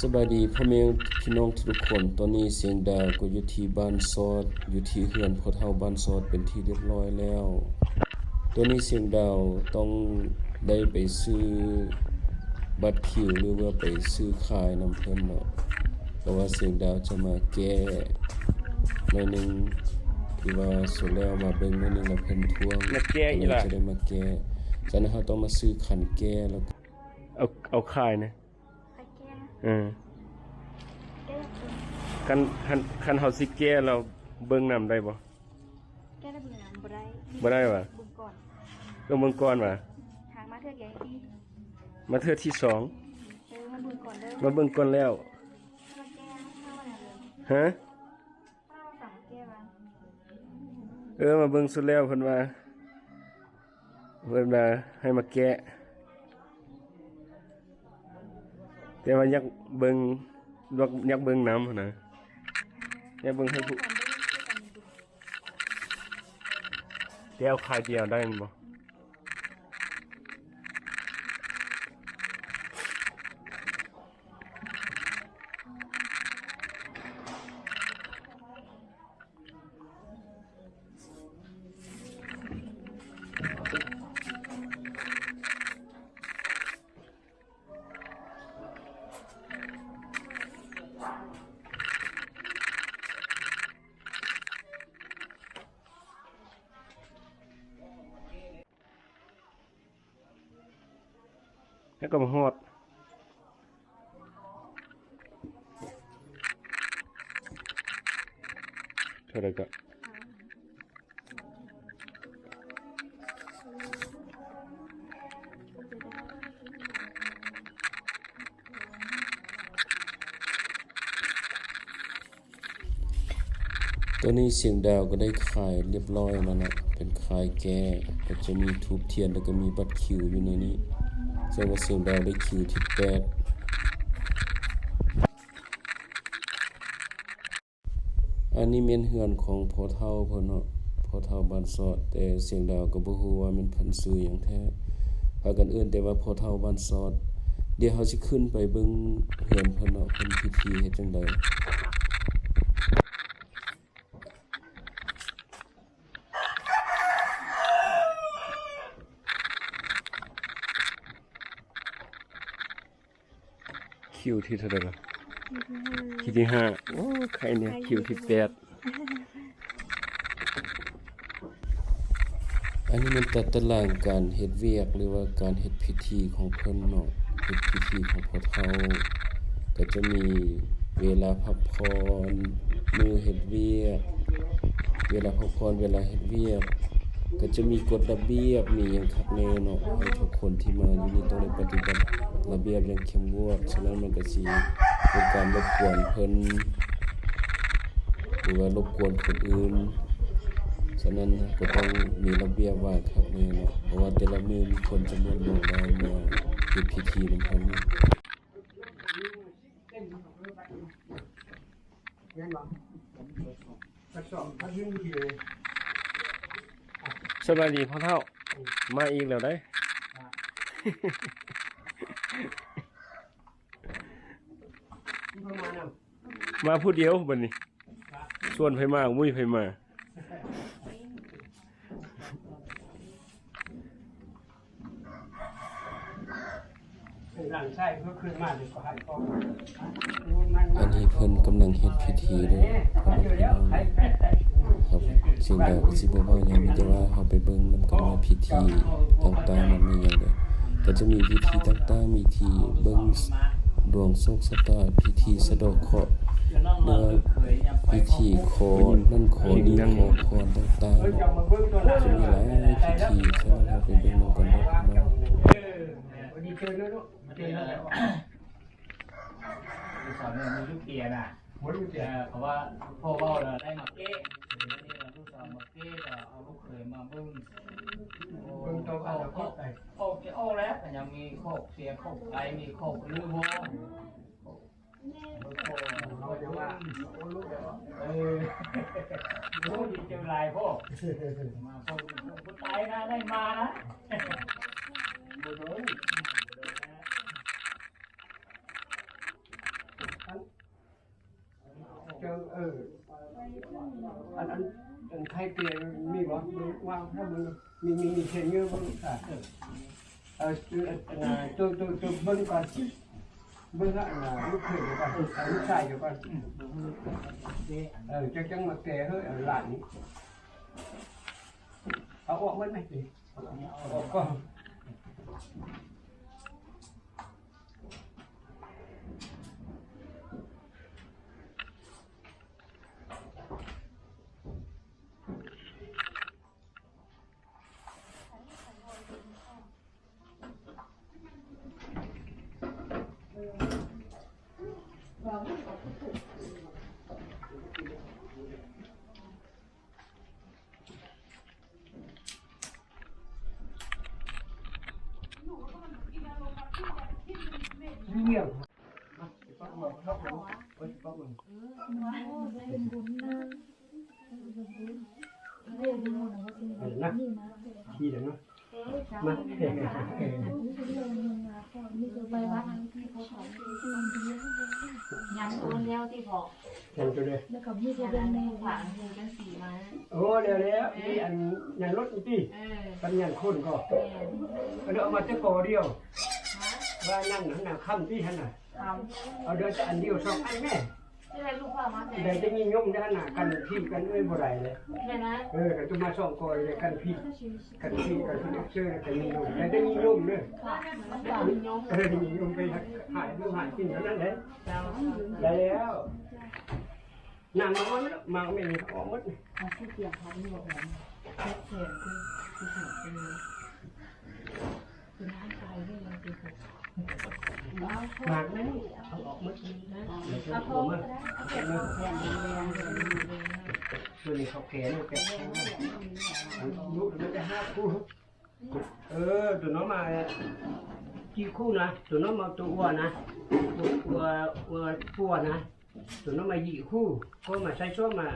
ສະບາຍດີພໍ່ແມ່ພີ່ນ້ອງທຸກໆຄົນ, ຕອນນີ້ສຽງດາວກໍຢູ່ທີ່ບ້ານຊອດ, ຢູ່ທີ່ເຮືອນພໍ່ເຖົ້າບ້ານຊອດເປັນທີ່ຮຽບຮ້ອຍແລ້ວ. ຕອນນີ້ສຽງດາວຕ້ອງໄດ້ໄປຊື້ບັດຄິວ ຫຼືວ່າໄປຊື້ຂາຍນຳເພິ່ນເນາະ, ເພາະວ່າສຽງດາວຈະມາແກ້ໜ້ອຍໜຶ່ງ ທີ່ວ່າສຸດແລ້ວມາເບິ່ງໜ້ອຍໜຶ່ງ ແລ້ວເພິ່ນທວງ ມາແກ້ອີ່ຫຼ້າ ກໍເລີຍຈະໄດ້ມາແກ້. ສະນັ້ນເຮົາຕ້ອງມາຊື້ຂັນແກ້ ແລ້ວ ເອົາ ເອົາຂາຍນະ. ຂ້ອຍແກ້ນະ ເອີ ແກ້ ຄັນ ຄັນ ຄັນເຮົາຊິແກ້ແລ້ວເບິ່ງນຳໄດ້ບໍ່? ແກ້ແລ້ວເບິ່ງນຳບໍ່ໄດ້. ບໍ່ໄດ້ຫວາ? ເບິ່ງກ່ອນ ຕ້ອງເບິ່ງກ່ອນຫວາ? ຫາມາເທື່ອດຽວນີ້ຕິ ມາເທື່ອທີສອງ. ເອີ ມາເບິ່ງກ່ອນເດີ ມາເບິ່ງກ່ອນແລ້ວ. ມາແກ້ ມາແກ້ ຮະ? ເອີ ມາເບິ່ງສຸດແລ້ວ ເພິ່ນວ່າ ເພິ່ນວ່າໃຫ້ມາແກະ ແຕ່ວ່າຢາກເບິ່ງ ຢາກ ຢາກເບິ່ງນຳຫັ້ນນະ ຢາກເບິ່ງໃຫ້ຜູ້ ແຕ່ເອົາຂາຍດຽວໄດ້ແມ່ນບໍ່? ແລ້ວກໍມາຮອດ ເທົ່າໃດກໍ ຕອນນີ້ສຽງດາວກໍໄດ້ຂາຍລຽບຮ້ອຍແລ້ວເນາະ ເປັນຂາຍແກ້ ກໍຈະມີທູບທຽນ ແລ້ວກໍມີບັດຄິວຢູ່ໃນນີ້ ແສດງວ່າສຽງດາວໄດ້ຄິວທີແປດ. ອັນນີ້ແມ່ນເຮືອນຂອງພໍ່ເຖົ້າເພິ່ນເນາະ ພໍ່ເຖົ້າບ້ານຊອດ ແຕ່ສຽງດາວກໍບໍ່ຮູ້ວ່າແມ່ນເພິ່ນຊື່ຫຍັງແທ້ ພາກັນເອີ້ນແຕ່ວ່າພໍ່ເຖົ້າບ້ານຊອດ. ດຽວເຮົາຊິຂຶ້ນໄປເບິ່ງເຮືອນເພິ່ນເນາະ ເພິ່ນພິທີເຮັດຈັ່ງໃດ. ຄິວທີເທົ່າໃດລະ? ຄິວທີຫ້າ ຄິວທີຫ້າ. ໂອ້ ໃຄແນ່ ໃຄ ຄິວທີແປດ. ອັນນີ້ແມ່ນຕາຕະລາງການເຮັດວຽກ ຫຼືວ່າການເຮັດພິທີຂອງເພິ່ນເນາະ ເຮັດພິທີຂອງພໍ່ເຖົ້າ ກໍຈະມີເວລາພັກຜ່ອນ ມື້ເຮັດວຽກ ເວລາພັກຜ່ອນ ເວລາເຮັດວຽກ ກໍຈະມີກົດລະບຽບ ມີຫຍັງຄັກແນ່ເນາະ ໃຫ້ທຸກຄົນທີ່ມາຢູ່ນີ້ຕ້ອງໄດ້ປະຕິບັດລະບຽບຢ່າງເຂັ້ມງວດ ສະນັ້ນມັນກໍຊິເປັນການລົບກວນເພິ່ນ ຫຼືວ່າລົບກວນຄົນອື່ນ ສະນັ້ນກໍຕ້ອງມີລະບຽບວາງຄັກແນ່ເນາະ ເພາະວ່າແຕ່ລະມື້ມີຄົນຈຳນວນຫຼວງຫຼາຍມາເຮັດພິທີນຳເພິ່ນ. ສະບາຍດີພໍ່ເຖົ້າ ມາອີກແລ້ວເດ້. ມາຜູ້ດຽວບັດນີ້ ຊວນໃຜມາ ບໍ່ມີໃຜມາ. ອັນນີ້ເພິ່ນກຳລັງເຮັດພິທີເດີ ພໍ່ແມ່ພີ່ນ້ອງ. ເຮົາ ສຽງດາວກໍຊິບໍ່ເວົ້າຫຍັງ ມີແຕ່ວ່າເຮົາໄປເບິ່ງນຳກັນວ່າພິທີຕ່າງໆມັນມີຫຍັງແດ່. ກໍຈະມີພິທີຕ່າງໆ ມີທີ່ເບິ່ງດວງໂຊກຊະຕາ ພິທີສະເດາະເຄາະ ຫຼືວ່າພິທີຂໍນັ້ນຂໍນີ້ ຂໍພອນຕ່າງໆເນາະ ຈະມີຫຼາຍພິທີ. ສະນັ້ນເຮົາໄປເບິ່ງນຳກັນເດີພີ່ນ້ອງ. ລູກສາວນີ້ມີຢູ່ປີນະ ເອີ ເພາະວ່າພໍ່ເວົ້າແລ້ວໄດ້ມາເກະ ລູກສາວມາເກະ ກໍເອົາລູກເຂີຍມາເບິ່ງ ເບິ່ງເຈົ້າ ຄອກ ຄອກ ຄອກຈະອອກແລ້ວ ກໍຍັງມີຄອກເສຍ ຄອກໄກ ມີຄອກຫຼືບໍ່ ເອີ ໂອ້ ດີໃຈຫຼາຍພໍ່ ມາພໍ່ ຜູ້ຕາຍນະ ໄດ້ມານະ. ອັນ ອັນ ອັນໄທເກມີບໍ່? ເບິ່ງວ່າງຖ້າມັນມີ ມີ ມີເຊນເຍອະບໍ່? ເອີ ເອີ ອັນ ໂຕ ໂຕ ໂຕເບິ່ງກ່ອນ ເບິ່ງ ອັນ ລູກເຂຍກ່ອນ ເອີ ລູກຊາຍກ່ອນ ເອີ ເຈົ້າຈັ່ງມາແກ່ເຮີ້ ອັນຫຼານນີ້ ເອົາອອກໝົດໄໝ? ເອົາອອກກ່ອນ. ຍັງໂອນແລ້ວຕິພໍ່? ຍັງໂຕເດ ແລ້ວກໍມີແຕ່ເລື່ອງແມ່ ໂອ້ ແລ້ວໆ ມີອັນຍັງລົດນີ້ຕິ ເອີ ກັບຍັງຄົນກໍ ແມ່ນ ກໍເອົາມາແຕ່ກໍດຽວ ວ່ານັ້ນຫັ້ນນະ ຄຳຕິຫັ້ນນະ ເອົາເດີແຕ່ອັນດຽວສອງອັນແມ່ ໄດ້ແຕ່ຍິນຍົມເດ້ຫັ້ນນະ ກັນພີ້ກັນເອີຍ ບໍ່ໄດ້ເດ້ ເອີ ກໍຕ້ອງມາສອງກໍເລີຍ ກັນພີ້ ກັນພີ້ ກັນພີ້ເຊີ ກັນຍິນຍົມ ໄດ້ແຕ່ຍິນຍົມເດີ ເອີ ຍິນຍົມໄປຫາຢູ່ຫາກິນເທົ່ານັ້ນແຫຼະ ໄດ້ແລ້ວ ນ້ຳມາໝົດ ມາເອົາແມ່ນີ້ອອກໝົດ ໝາກນັ້ນເອົາອອກໝົດ ເອົາອອກໝົດ ໂຕນີ້ເຂົາແກ່ນີ້ແປດຄູ່ ລູກມັນຈະຫ້າຄູ່ ເອີ ໂຕນ້ອງມາສີ່ຄູ່ນະ ໂຕນ້ອງມາໂຕອ້ວນນະ ອ້ວ ອ້ວ ອ້ວນນະ ໂຕນ້ອງມາສີ່ຄູ່ ກໍມາໃຊ້ຊ່ວງມາ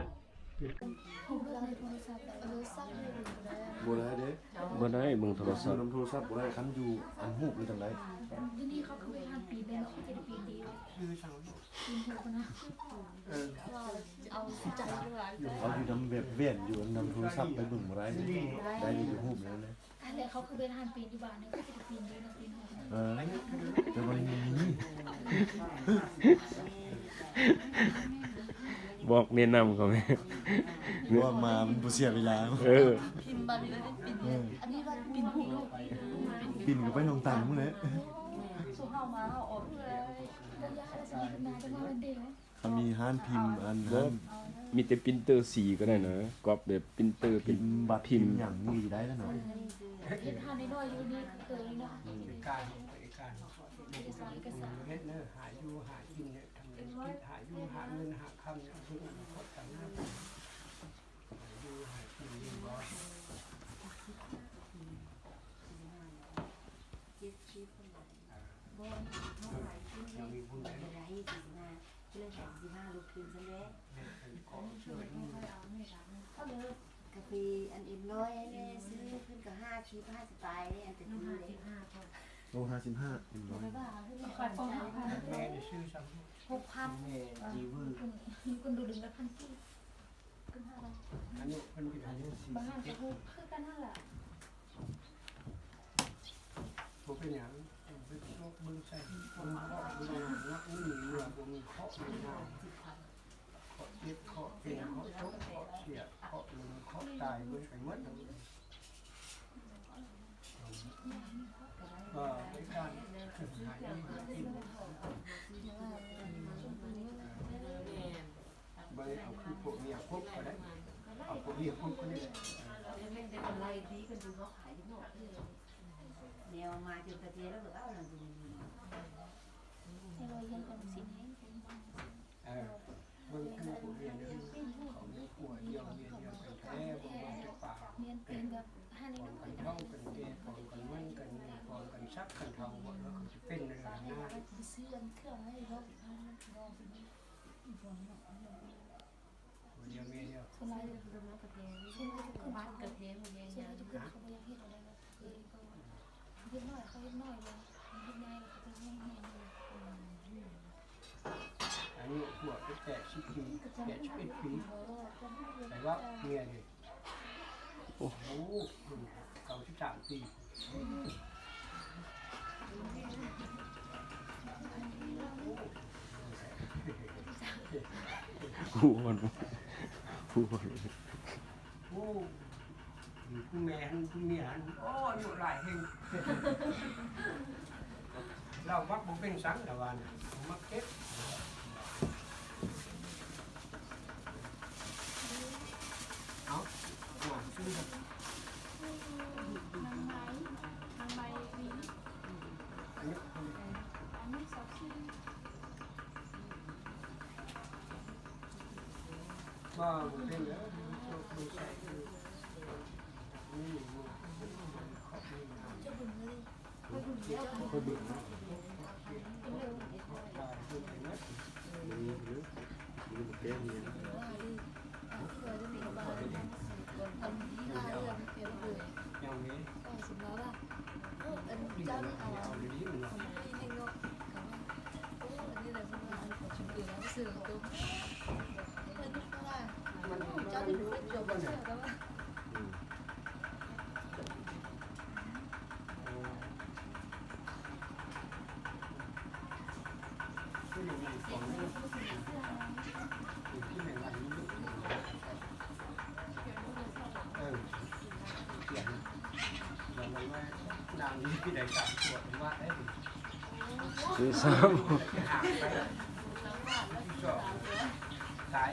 ບໍ່ໄດ້ເດ້ ບໍ່ໄດ້ເບິ່ງໂທລະສັບ ນຳໂທລະສັບບໍ່ໄດ້ ຄັນຢູ່ອັນຮູບນີ້ຈັ່ງໃດ ຢູ່ນີ້ເຂົາຄືເວລາປີແມ່ນເຂົາຈະໄດ້ປີນດີ ປີນເຂົານະ ເອີ ເອົາໃຈຫຼາຍ ເອົາຢູ່ນຳແບບແວ່ນ ຢູ່ນຳໂທລະສັບໄປເບິ່ງບໍ່ໄດ້ ໄດ້ຢູ່ຮູບນັ້ນແຫຼະ ອັນແຫຼະເຂົາຄືເວລາຫັ້ນປີນຢູ່ບ້ານນີ້ ເຂົາຈະໄດ້ປີນດີນະ ປີນ ເອີ ແຕ່ວ່າມີ ບອກແນະນຳເຂົາແມ່ ບອກມາມັນບໍ່ເສຍເວລາ ເອີ ພິມບາດນີ້ແລ້ວໄດ້ປິ່ນ ເອີ ອັນນີ້ວ່າປິ່ນຮູບເນາະ ປິ່ນກໍໄປໜອງຕັນພຸ້ນແຫຼະ ສູ່ເຮົາມາເຮົາອອກເລີຍ ບໍ່ຢາກແລ້ວຊິມີນາຈະມາວັນເດ ຄັນມີຮ້ານພິມອັນນັ້ນ ມີແຕ່ປຣິນເຕີສີກໍໄດ້ນະ ກອບແບບປຣິນເຕີ ພິມບັດ ພິມຫຍັງນີ້ໄດ້ແລ້ວເນາະ ເຮັດຮ້ານນ້ອຍໆຢູ່ນີ້ເຄີຍເນາະ ເອກະການ ເອກະການ ເອກະສານ ເຮັດເນີ ຫາຢູ່ຫາກິນ ທຳທຸລະກິດ ຫາຢູ່ຫາເງິນຫາຄຳ ເພິ່ນອະນາຄົດຂ້າງໜ້າ ຫາຢູ່ຫາກິນນີ້ບໍ່ ເຈັດສິບ ບໍ່ ເຮົາຂາຍຂຶ້ນເດ້ ບໍ່ໄດ້ສີ່ສິບຫ້າ ກໍເລີຍຂາຍສີ່ສິບຫ້າ ລົດຂຶ້ນຊັ້ນເດ້ ເຮັດເປັນເກາະເຊື່ອ ເອົາເລີຍ ກາເຟອັນເອັມຮ້ອຍ ແມ່ຊື້ຂຶ້ນກໍຫ້າສິບ ຫ້າສິບປາຍເດ້ ອັນແຕ່ ໂອ້ ຫ້າສິບຫ້າ ເອັມຮ້ອຍ ແມ່ໄດ້ຊື້ຊ້ຳ ຫົກພັນ ແມ່ຈີວື ຄົນດູດຶງລະພັນກີບ ຂຶ້ນຫ້າຮ້ອຍ ອັນນີ້ເພິ່ນເປັນອາຍຸສີ່ສິບເຈັດ ຄືກັນຫັ້ນລະ ບໍ່ເປັນຫຍັງ ເບິ່ງໂຊກເບິ່ງໄຊ ເບິ່ງເຄາະເບິ່ງງານ ນັບມື້ເມື່ອບໍ່ມີເຄາະມີງານ ເຄາະເຈັບເຄາະເປັນ ເຄາະຕົກເຄາະເສຍ ເຄາະລົ້ມເຄາະຕາຍ ເບິ່ງໄປໝົດ ເອີ ໃນການຫາຢູ່ຫາກິນ ບໍ່ໄດ້ເອົາຄືພວກເມຍກົບກໍໄດ້ ເອົາພວກເມຍກົບກໍໄດ້ ແນວມາຈົນປະເທດແລ້ວ ເອີ ເບິ່ງຄືພວກເມຍເດີ ເຂົາມີຜົວດຽວເມຍດຽວກັນແທ້ ບໍ່ວ່າຈະປານ ປອມກັນເຖົ້າກັນແກ່ ປອມກັນມັນກັນມີ ປອມກັນສັກກັນເຖົ້າ ບໍ່ວ່າເຂົາຊິເປັນແນວໃດນະ ຜົວດຽວເມຍດຽວ ສ່ວນຫຼາຍ ສ່ວນຫຼາຍ ບ້ານກະເທ ສ່ວນຫຼາຍ ເຂົາບໍ່ຢາກເຮັດອະໄລແບບ ເຮັດນ້ອຍ ເຂົາເຮັດນ້ອຍເລີຍ ເຮັດໃຫຍ່ແລ້ວເຂົາຈະແຮງໆ ອັນນີ້ພວກເຮັດ ແປດສິບປີ ແປດສິບເອັດປີ ໄປເວົ້າເມຍເດ້. ໂອ້ ເກົ້າສິບສາມປີ. ຮູ້ບໍ່ ຮູ້ບໍ່. ຜູ້ແມ່ຫັ້ນ ຜູ້ເມຍຫັ້ນ ໂອ້ ອາຍຸຫຼາຍແຮງ ລາວມັກບໍ່ເປັນສັງ ລາວວ່ານະ ມັກເຈັບ. ເອົາ ນາງໄມ້ ນາງໄມ້ ອາຍຸ ອາຍຸຊາວສີ່. ຊິຊ້ຳ ຕາຍ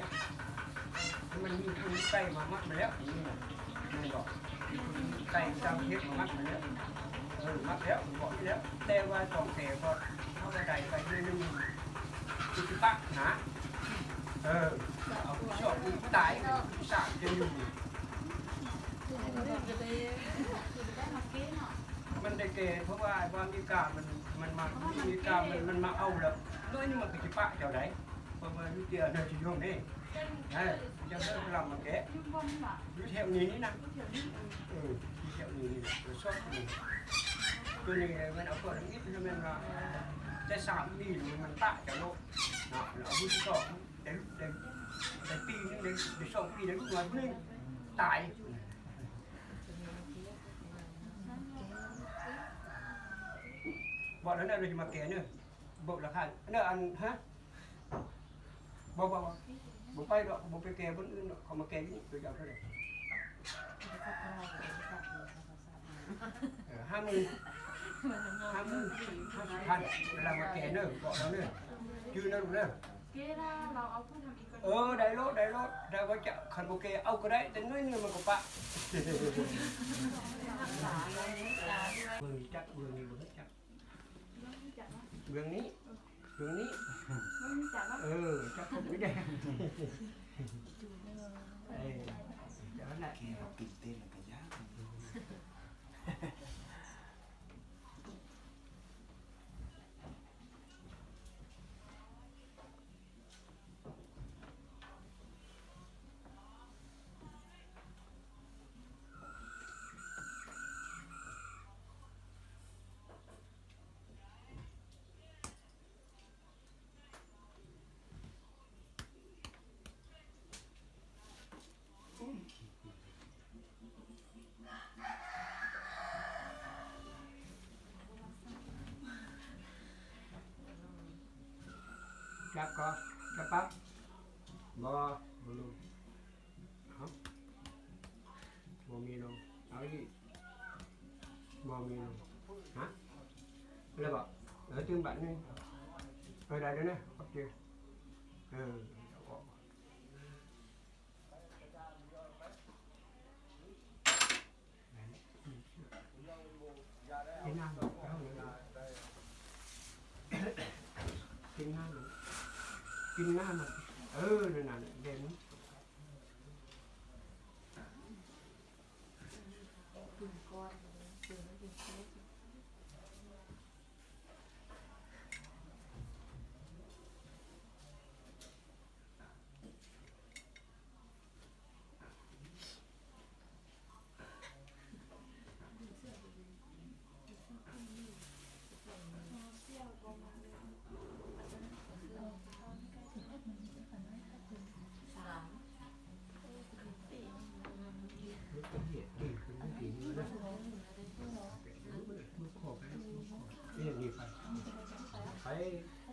ມັນມີຄົນໄກ່ມາມັດມາແລ້ວ ນີ້ນະ ແມ່ນບໍ່? ມີຄົນໄກ່ຕາມເຂດມາມັດມາແລ້ວ ເອີ ມັດແລ້ວ ບອກຢູ່ແລ້ວ ແຕ່ວ່າສອງແຕ່ກໍເຮົາກໍໄດ້ໄປໜ້ອຍໜຶ່ງ ຄືຊິປະນະ ເອີ ເອົາຜູ້ຊອກຜູ້ຕາຍ ຜູ້ຊາກຈະຢູ່ ມັນໄດ້ແກ່ ເພາະວ່າ ວ່າອາເມລິກາມັນ ມັນມາ ອາເມລິກາມັນ ມັນມາເອົາແລ້ວ ໜ້ອຍໜຶ່ງມັນກໍຊິປະເຈົ້າໄດ໋ ເພາະວ່າຢູ່ເຕີຍນະ ຊິຢູ່ນີ້ ເອີ ຈະເລີກລຳມາແກ່ ຢູ່ແຖວນີ້ນີ້ນະ ເອີ ຢູ່ແຖວນີ້ນີ້ແຫຼະ ຊອກນີ້ ຕົວນີ້ແມ່ນເອົາເປີດມິດ ແມ່ນວ່າ ແຕ່ສາມປີມັນປະເຈົ້າໂລດເນາະ ເອົາຜູ້ຊອກ ໄດ້ ໄດ້ ໄດ້ປີໜຶ່ງ ໄດ້ ໄດ້ສອງປີ ໄດ້ລູກນ້ອຍຜູ້ໜຶ່ງຕາຍ ບອກແລ້ວນະ ເຮົາຈະມາແກ່ເດີ ບອກລາຄາເດີ ອັນ ຮະ ບໍ່ ບໍ່ ບໍ່ ບໍ່ໄປດອກ ບໍ່ໄປແກ່ບ່ອນອື່ນດອກ ເຂົາມາແກ່ຢູ່ນີ້ ຕົວເຈົ້າເທົ່າໃດ ເອີ ຫ້າໝື່ນ ຫ້າໝື່ນ ຫ້າສິບພັນ ເວລາມາແກ່ເດີ ບອກລາວເດີ ຈື່ນະລູກເດີ ເອີ ໄດ້ໂລດ ໄດ້ໂລດ ໄດ້ວ່າຈະ ຄັນບໍ່ແກ່ເອົາກໍໄດ້ ແຕ່ໜ້ອຍໜຶ່ງມັນກໍປະ ເບິ່ງຈັກ ເບິ່ງນີ້ບໍ່ຮູ້ຈັກ ເບື້ອງນີ້ ເບື້ອງນີ້ ເອີ ຈັກຄົນນີ້ແຫຼະ ເອີ ເຈົ້ານັ້ນແຫຼະ ຕື່ນເຕັ້ນແລ້ວກໍຢາກ ຈັບກໍ ຈັບປັບ ບໍ່ ບໍ່ລົງ ເອົາ ບໍ່ມີລົງ ເອົາອີກ ບໍ່ມີລົງ ຮະ ແລ້ວບໍ່ ເອີ ຕື່ມບາດໜຶ່ງ ເອີ ໄດ້ແລ້ວນະ ຂອບໃຈ ເອີ ເອົາອອກ ກິນນ້ຳ ກິນນ້ຳ ກິນນ້ຳ ເອີ ນັ້ນນະ ເດັ່ນ.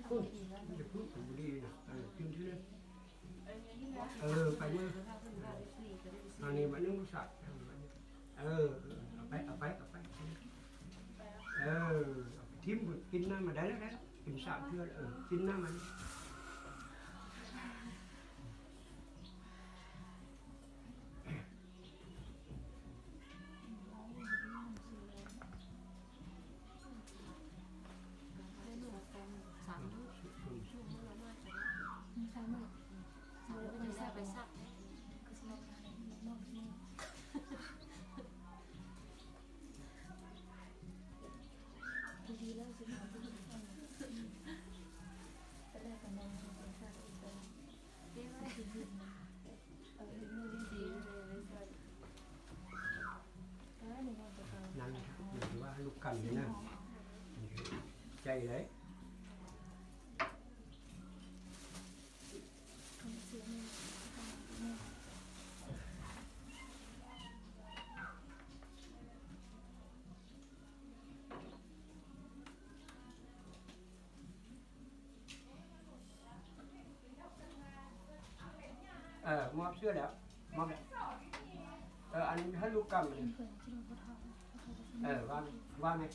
ພຸ້ນ ມັນຈະພຸ້ນ ມັນບໍ່ດີນະ. ເອີ ຕື່ມຊື່ ເອີ ໄປເລີຍ. ອັນນີ້ບັດໜຶ່ງສາດ ເອີ ເອີ ເອົາໄປ ເອົາໄປ ເອົາໄປ ເອີ ເອົາໄປຖິ້ມ ກິນນ້ຳມາໄດ້ແລ້ວ ໄດ້ແລ້ວ ກິນສາມເທື່ອ ເອີ ກິນນ້ຳມັນ. ນັ້ນ ຫຼືວ່າລູກກັນນີ້ນະ ໃຈໄດ. ເອີ ມອບເສື້ອແລ້ວ ມອບແລ້ວ. ເອີ ອັນໃຫ້ລູກກຳ ເອີ ວ່າ ວ່າແມ່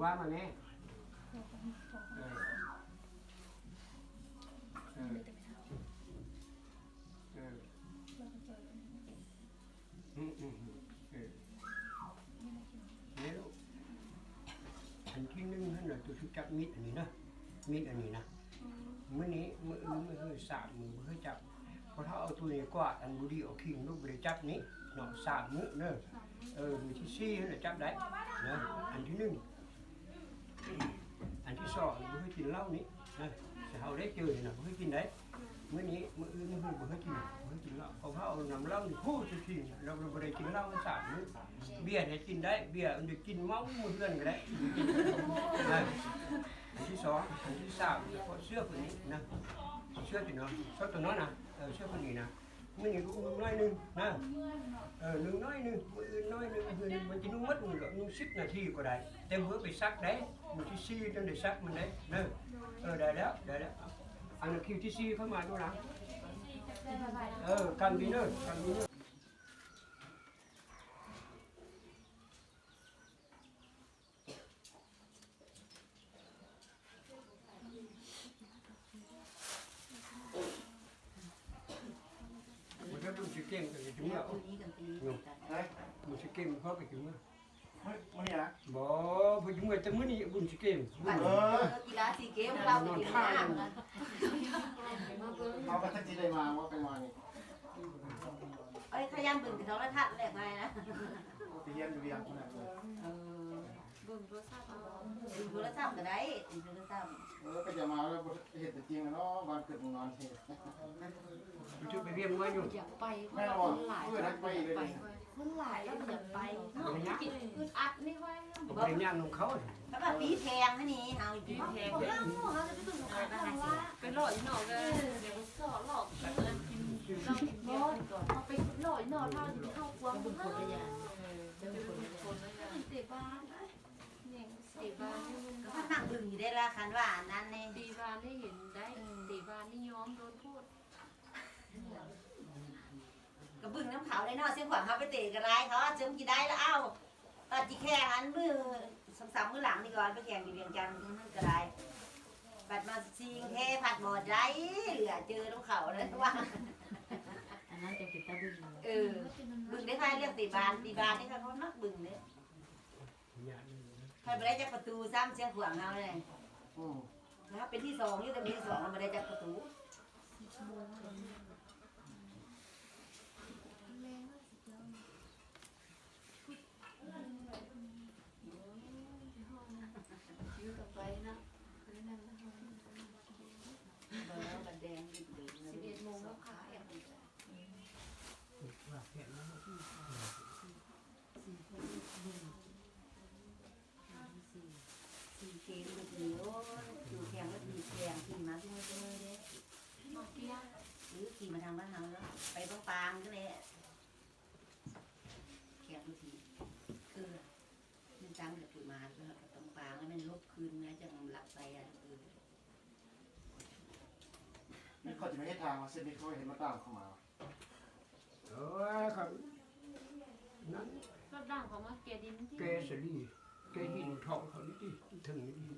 ວ່າມາແມ່. ເອີ ເອີ ເອີ. ອືມ ອືມ ອືມ ເອີ ແມ່ລູກ ອັນທີໜຶ່ງຫັ້ນນະ ໂຕຊິຈັບມີດອັນນີ້ນະ ມີດອັນນີ້ນະ ອືມ ມື້ນີ້ ມື້ອື່ນ ມື້ຮື ສາມມື້ບໍ່ໃຫ້ຈັບ. ພໍເຖົ້າເອົາໂຕນີ້ກວາດອັນບໍ່ດີອອກ ຄີງລູກບໍ່ໄດ້ຈັບນີ້ເນາະ ສາມມື້ເດີ. ເອີ ມື້ທີສີ່ຫັ້ນລະຈັບໄດ້ນະ ອັນທີໜຶ່ງ. ອັນທີສອງ ບໍ່ໃຫ້ກິນເຫຼົ້ານີ້ນະ ຊິເຮົາໄດ້ເຈີນະ ບໍ່ໃຫ້ກິນໄດ໋. ມື້ນີ້ ມື້ອື່ນ ມື້ຮື ບໍ່ໃຫ້ກິນ ບໍ່ໃຫ້ກິນເຫຼົ້າ ເພາະເຮົາເອົານ້ຳເຫຼົ້ານີ້ ໂອ້ ຊິກິນ ລາວບໍ່ໄດ້ກິນເຫຼົ້າສາມມື້. ເບຍນີ້ກິນໄດ້ ເບຍ ມັນໄດ້ກິນເມົາ ມື້ເຮືອນກໍໄດ້. ອັນທີສອງ ອັນທີສາມ ເພາະເສື້ອຜູ້ນີ້ນະ ເສື້ອຕົວນ້ອຍ ເສື້ອຕົວນ້ອຍນະ ເອີ ເສື້ອຜູ້ນີ້ນະ. ມື້ນີ້ກໍນຸ່ງໜ້ອຍໜຶ່ງນະ ເອີ ນຸ່ງໜ້ອຍໜຶ່ງ ມື້ອື່ນໜ້ອຍໜຶ່ງ ມື້ອື່ນມັນຈະນຸ່ງໝົດມື້ລະ ນຸ່ງສິບນາທີກໍໄດ້ ແຕ່ບໍ່ໄປຊັກໄດ໋. ມື້ທີສີ່ຈັ່ງໄດ້ຊັກມັນໄດ໋ເດີ. ເອີ ໄດ້ແລ້ວ ໄດ້ແລ້ວ. ອັນຄິວທີສີ່ເຂົ້າມາດູລະ ເອີ ກຳດີເດີ ກຳດີເດີ. ບໍ່ໄດ້ບຸນຊີເກມກໍຊິເມືອ ເນາະ ບຸນຊີເກມເຮົາກໍຊິເມືອ. ມື້ ມື້ນີ້ນະ ບໍ່ ເພິ່ນຊິເມືອແຕ່ມື້ນີ້ ບຸນຊີເກມ. ເອີ ເອີ ກິລາຊີເກມ ລາວໄປກິນນ້ຳ ເຮົາກໍຈັກຊິໄດ້ມາບໍ່ ໄປມານີ້. ເອີຍ ຂະຫຍັນເບິ່ງໂທລະທັດແຫຼະໄປນະ ໄປຮຽນຢູ່ວຽງພຸ້ນນະ. ເອີ ເບິ່ງໂທລະສັບເອົາ ເບິ່ງໂທລະສັບກໍໄດ້ ເບິ່ງໂທລະສັບ. ເອີ ກໍຈະມາແລ້ວ ເຫັນຕົວຈິງແລ້ວເນາະ ບ້ານເກີດເມືອງນອນ. ມັນຖືກໄປວຽງມາຢູ່ ຢາກໄປ ເພາະວ່າຄົນຫຼາຍ ເອີ ຢາກໄປ ຢາກໄປ ຄົນຫຼາຍແລ້ວຢາກໄປເນາະ ຄິດອຶດອັດນີ້ໄວ້. ບໍ່ໄດ້ຍ່າງນຳເຂົາ ແລ້ວກໍຕີແພງນີ້ ເຮົາຕີແພງ ເຮົາຈະໄປເບິ່ງເຂົາ ເຮົາວ່າ ໄປເລາະຢູ່ນອກເດີ ເອີ ດຽວໄປເສາະເລາະກິນອັນກິນເຫຼົ້າກິນເບຍກ່ອນ ເຮົາໄປເລາະຢູ່ນອກ ເຮົາຊິເຂົ້າກວ້າງ ເອີ ເຈົ້າເປັນຄົນເຕະບານ ແຍ່ງເຕະບານ ກໍພັກນັ່ງເບິ່ງຢູ່ເດ້ລະ ຄັນວ່າອັນນັ້ນນີ້ ເຕະບານນີ້ເຫັນໄດ້ ເອີ ເຕະບານນີ້ຍອມໂດນໂພດ. ກໍເບິ່ງນຳເຂົາໄດ້ເນາະ ຊຽງຂວາງເຮົາໄປເຕະກໍໄດ້ ເຂົາອາດຈະກິນໄດ້ລະ ເອົ້າ ປາດຊິແຂ່ງອັນມື້ສອງສາມມື້ຫຼັງນີ້ກ່ອນ ໄປແຂ່ງຢູ່ວຽງຈັນນັ້ນກໍໄດ້ ບັດມາຊິງແທ້ພັດບໍ່ໄດ້ ເຫຼືອເຈີນຳເຂົານັ້ນວ່າ ອັນນັ້ນຈັ່ງເປັນຕາເບິ່ງ. ເອີ ເບິ່ງໄດ້ ໃຜເລື່ອງເຕະບານ ຕີບານນີ້ເຂົາມັກເບິ່ງເດ້. ໃຜບໍ່ໄດ້ຈັກປະຕູຊ້ຳ ຊຽງຂວາງເຮົານີ້ ອືມ ເຮົາເປັນທີສອງຢູ່ ແຕ່ເປັນທີສອງ ເຮົາບໍ່ໄດ້ຈັກປະຕູ. ຢູ່ກັບໄປເນາະ ບໍ່ ບັດແດງ ສິບເອັດໂມງແລ້ວຄ່ະ. ຂີ່ເກມຢູ່ ໂອ້ຍ ຢູ່ແຂ່ງລົດ ຂີ່ແຂ່ງ ຂີ່ມາເຖິງເດີ ມາເກຍ ເອີ ຂີ່ມາທາງບ້ານເຮົາເນາະ ໄປປາງໆ ກໍແຫຼະ ແຂ່ງລົດ ເອີ ມັນຈັ່ງກໍຄືມາ ກໍຕ້ອງປາງ ແລ້ວແມ່ນລົບຄືນມາ ຈັ່ງລັກໄປ ອະ ເອີ. ທາງວ່າເສັ້ນນີ້ເຂົາເຫັນມາຕາມເຂົາມາ. ໂອ້ຍ ຄັນນັ້ນ ລົດດ່າງເຂົາມາແກ່ດິນຕິ ແກ່ສະຫຼີ ແກ່ຫີນທອງເຂົານີ້ຕິ ເທິງນີ້ຕິ.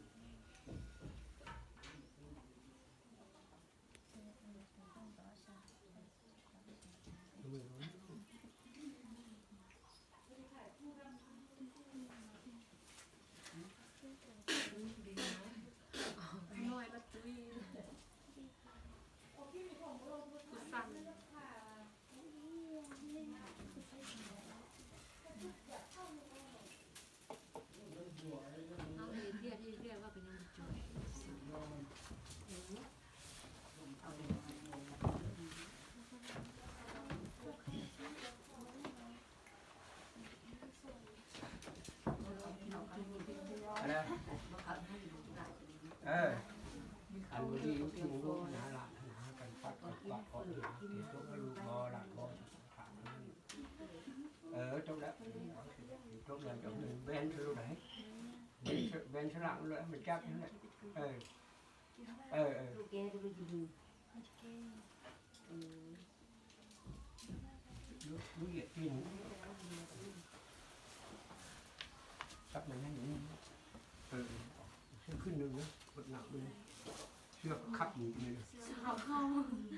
ນ້ອຍລະຕຸ້ຍ ຜູ້ສັ່ນ. ເຮົາເຮັດວຽກ ເຮັດວຽກວ່າເປັນຫຍັງບໍ່ຈ່ອຍ. ອັນນັ້ນ ເອີ ອັນບໍ່ດີຢູ່ທີ່ລູກຫາຫຼານຫາກັນປັດກັນປັດ ເພາະຫາເກັບຕົກໃຫ້ລູກບໍ່ ຫຼານບໍ່ ຖາມນັ້ນ. ເອີ ຈົບແລ້ວ ຈົບແລ້ວ ຈົບແລ້ວ ແບນຊື່ໃດ ແບນ ແບນສະຫຼາກມັນເລີຍ ມັນຈັບນັ້ນແຫຼະ. ເອີ ເອີ ເອີ ລູກແກກໍໄປກິນ ເອີ ລູກ ລູກຢາກກິນ ກັບມັນໃຫ້ ເອີ ເອົາຂຶ້ນໜຶ່ງນະ ກົດນ້ຳເບິ່ງ ເຊືອກຄັບນີ້ເລີຍ ເຊືອກເຂົ້າ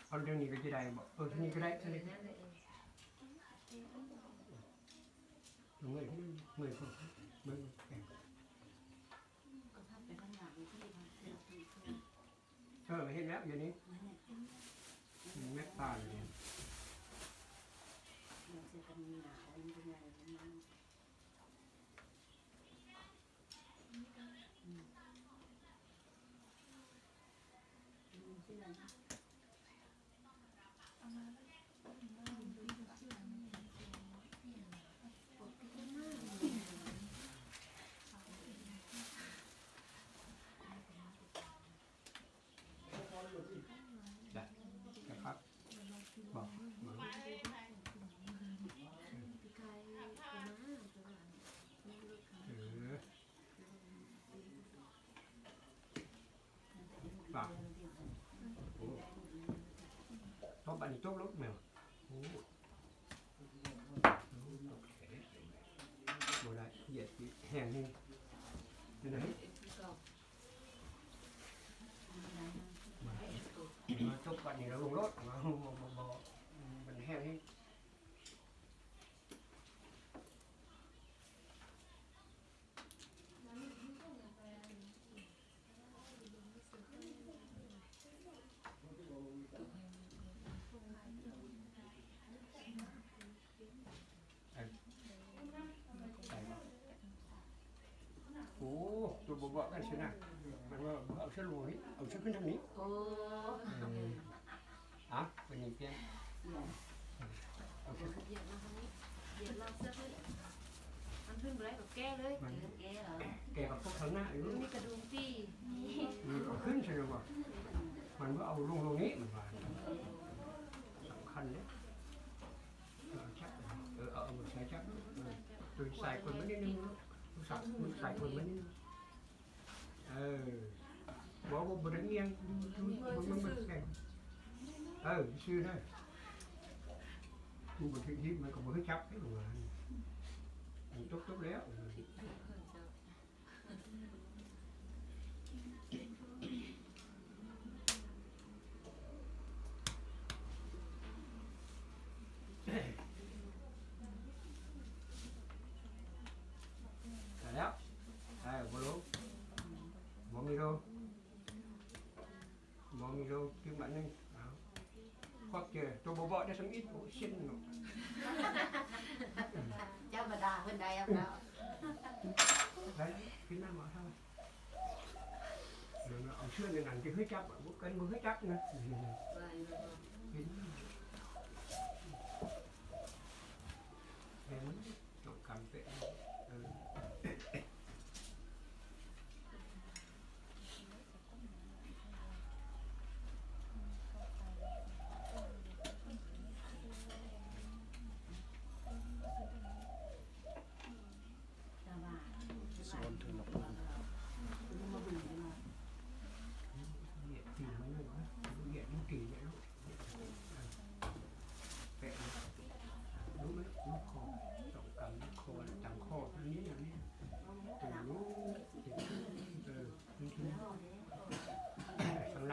ເອົາເລື່ອງນີ້ກໍຈະໄດ້ບໍ່? ເອີ ເທື່ອນີ້ກໍໄດ້ ເທື່ອນີ້ກໍໄດ້ ເມື່ອຍ ເມື່ອຍ ເບິ່ງ ເອີ ເຫັນແລ້ວ ຢູ່ນີ້ ແມັດຕາຢູ່ນີ້ ໄດ້ ໄດ້ຄັບ ບໍ່ ບໍ່ ເອີ ປາກ ໂອ້ ເພາະບາດນີ້ຕົກລົງແມ່ນ ໂອ້ ຕົກແຂນ ບໍ່ໄດ້ ຢຽດແຮງນີ້ ຢູ່ໃນ ມາຕົກບາດນີ້ແລ້ວລົງໂລດ ບໍ່ ບໍ່ ບໍ່ ມັນແຮງນີ້. ໂອ້ ຕົວບໍ່ເບາະກັນຊິນະ ມັນວ່າບໍ່ເອົາເສື້ອລົງນີ້ ເອົາເສື້ອຂຶ້ນທາງນີ້ ໂອ້ ເອີ ອ່ະ ໄປນີ້ປ່ຽນ ເອົາເສື້ອ ຢຽບມາທາງນີ້ ຢຽບລອກເສື້ອຂຶ້ນ ມັນຂຶ້ນບໍ່ໄດ້ກໍແກ້ເລີຍ ມັນແກ້ເອົາ ແກ້ກັບພວກທາງໜ້າຢູ່ ມັນມີກະດຸມຕີ ເອີ ເອົາຂຶ້ນຊະແລ້ວບໍ່ ມັນບໍ່ເອົາລົງ ລົງນີ້ ມັນວ່າ ສຳຄັນເດ້. ເອີ ຈັບ ເອີ ເອົາ ເອົາມືຊ້າຍຈັບ ເອີ ໂຕຊ້າຍກົນມານິດໜຶ່ງ ມືຂວາ ມືຊ້າຍກົນມານິດໜຶ່ງ ເອີ ບໍ່ ບໍ່ ບໍ່ໄດ້ອຽງ ເບິ່ງ ເບິ່ງ ເບິ່ງ ເອີ ຊື່ເດີ ມັນບໍ່ຖືກທີ່ ມັນກໍບໍ່ຖືກຈັບເດ້ ມັນຕົກ ຕົກແລ້ວ. ໄດ້ແລ້ວ ເອີ ບໍ່ລົງ ບໍ່ມີລົງ. ບໍ່ມີໂລກິນບາດໜຶ່ງ ເອົາ ຂອບໃຈ ໂຕບໍ່ເບາະໄດ້ສ່ຳອິດ ໂອ້ ເຊັ່ນເນາະ ເຈົ້າມາດ່າເພິ່ນໄດ້ເອົາ ໄດ້ ກິນນ້ຳເອົາ ເອົາເຊືອກໃນນັ້ນ ທີ່ເຄີຍຈັບ ບໍ່ ກັນບໍ່ເຄີຍຈັບນະ ກິນ ແມ່ນ ສອງຄຳເປະ ເອີ. ສອນເຖິງນະ ເນຍ ຕີມາເລີຍນະ.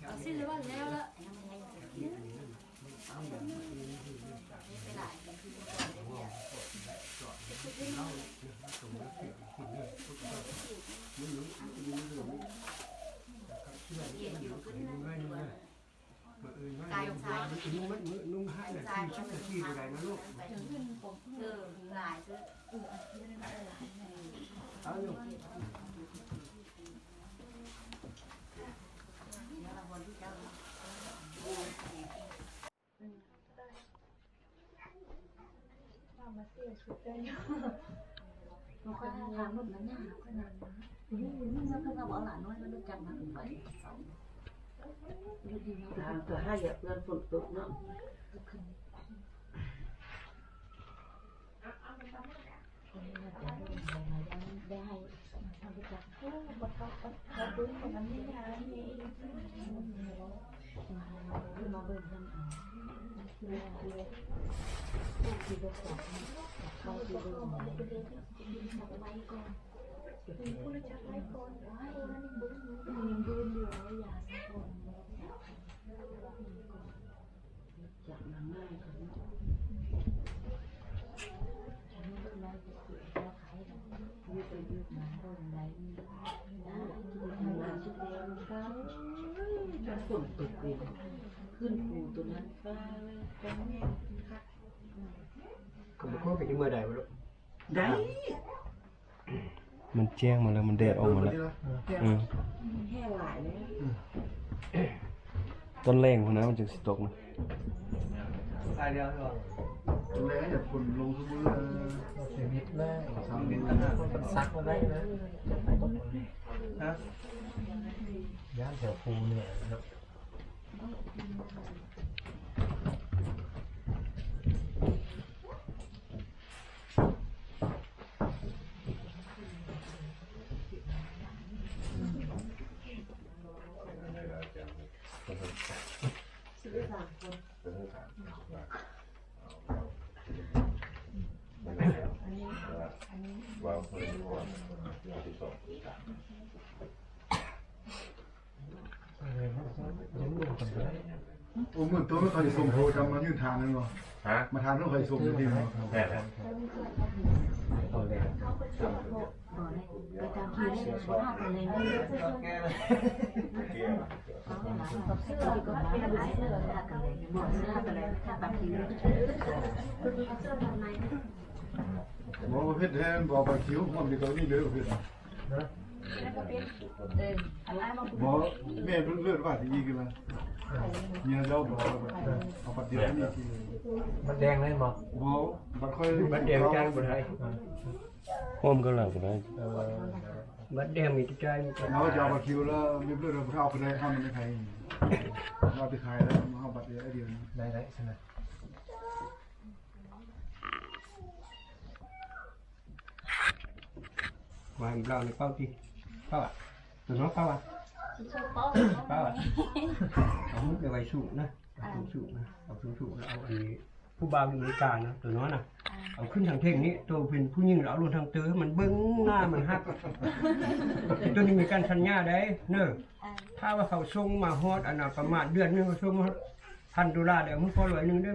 ເອົາຊິລະວ່າແລ້ວລະ ທາງກໍໃຫ້ເພື່ອນຝົນຕົກເນາະ. ກໍບໍ່ຮູ້ວ່າຊິເມື່ອໃດບໍ່ລູກ ໄດ້. ມັນແຈ້ງມາແລ້ວ ມັນແດດອອກມາແລ້ວ. ແດດເປີດພໍດີລະ ອືມ ແຮງຫຼາຍເດ້. ຕອນແລງພຸ້ນນະ ມັນຈຶ່ງຊິຕົກນະ. ຕອນແລງນີ້ຝົນລົງຊຸມື້ ເອີ ຊີວິດນະ ສາມມື້ ມັນຊັກມາໄດ້ນະ. ຮະ ຢ້ານແຖວພູນີ້ເນາະ. ໂອ້ ມື້ຕົ້ນເຂົາຊິສົ່ງໂທຈຳມາຍື່ນທານແມ່ນບໍ່? ຮະ? ມາທານເຂົາຊິສົ່ງຢູ່ທີ່ ແມ່ນແຫຼະ. ບໍ່ເຮັດແທ້ ບໍ່ປາຄິວ ຮ່ວມເດີ ເຮັດ ບໍ່ ແມ່ເພິ່ນເລີດວ່າຊິອີກລະ ເມຍເຈົ້າບອກວ່າເອົາບັດດຽວນີ້ ບັດແດງໄດ້ບໍ່? ບໍ່ ບັດຂ້ອຍ ບັດແດງຈ່າຍບໍ່ໄດ້ ຮ່ວມກັນແລ້ວກໍໄດ້ ເອີ ບັດແດງມີແຕ່ຈ່າຍ ເຮົາຈະເອົາບັດຄິວລະ ແມ່ເພິ່ນເລີດວ່າເອົາໄປໄດ້ ເຮົານຳໄປໃຜ ເຮົາໄປຂາຍແລ້ວ ເຮົາບັດດຽວ ດຽວນີ້ ໄດ້ ໄດ້ຊັ້ນນະ. ວ່າເຮົານີ້ເປົ່າຕິ ເປົ່າອະ ຕົວນ້ອງເປົ່າອະ ເປົ່າອະ ເອົາມືໄປໄວ້ສູງນະ ເອົາສູງໆນະ ເອົາສູງໆນະ ເອົາອັນນີ້ ຜູ້ບ່າວຢູ່ອາເມລິການະ ຕົວນ້ອງນະ ເອົາຂຶ້ນທາງເທິງນີ້ ໂຕເປັນຜູ້ຍິງເອົາລົງທາງເຕີ ມັນເບິ່ງໜ້າມັນຮັກ ແຕ່ໂຕນີ້ມີການສັນຍາໄດ໋ເນີ ຖ້າວ່າເຂົາສົ່ງມາຮອດ ອັນນ່າ ປະມານເດືອນໜຶ່ງ ເຂົາສົ່ງມາຮອດ ພັນໂດລາ ແລ້ວມື້ກ່ອນຮ້ອຍໜຶ່ງເດີ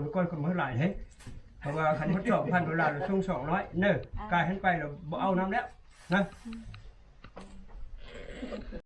ມື້ກ່ອນເຂົາມາຫຼາຍເດ້ ເພາະວ່າຄັນຮອດສອງພັນໂດລາ ແລ້ວສົ່ງສອງຮ້ອຍເດີ ກາຍຫັ້ນໄປແລ້ວບໍ່ເອົານຳແລ້ວນະ.